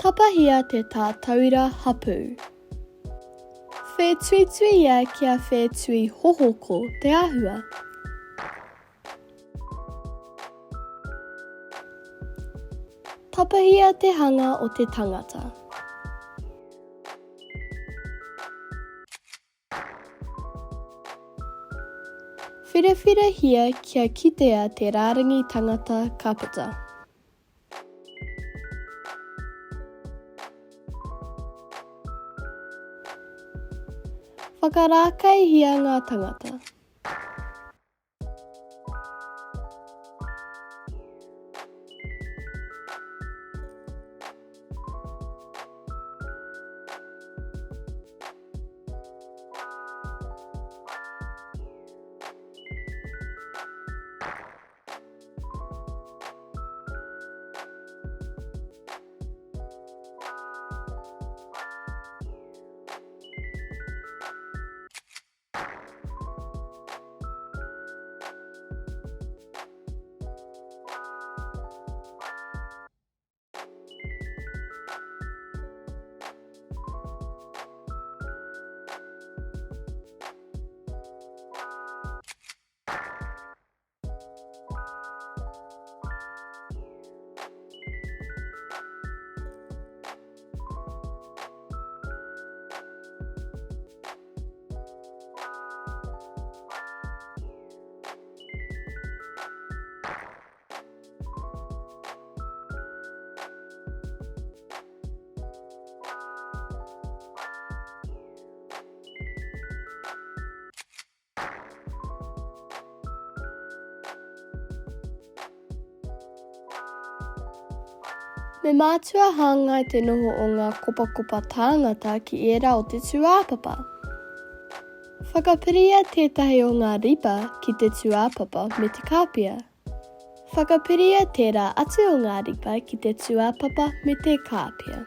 Tapahia te tātauira hapū. Whētuituia kia whētui hohoko te āhua. Tapahia te hanga o te tangata. Whirawhirahia kia kitea te rārangi tangata ka puta. Whakarākaihia ngā tangata. Me mātua hāngai te noho o ngā kopakopa tāngata ki ērā o te tūāpapa. Whakapiria tētahi o ngā ripa ki te tūāpapa me te kāpia. Whakapiria tērā atu o ngā ripa ki te tūāpapa me te kāpia.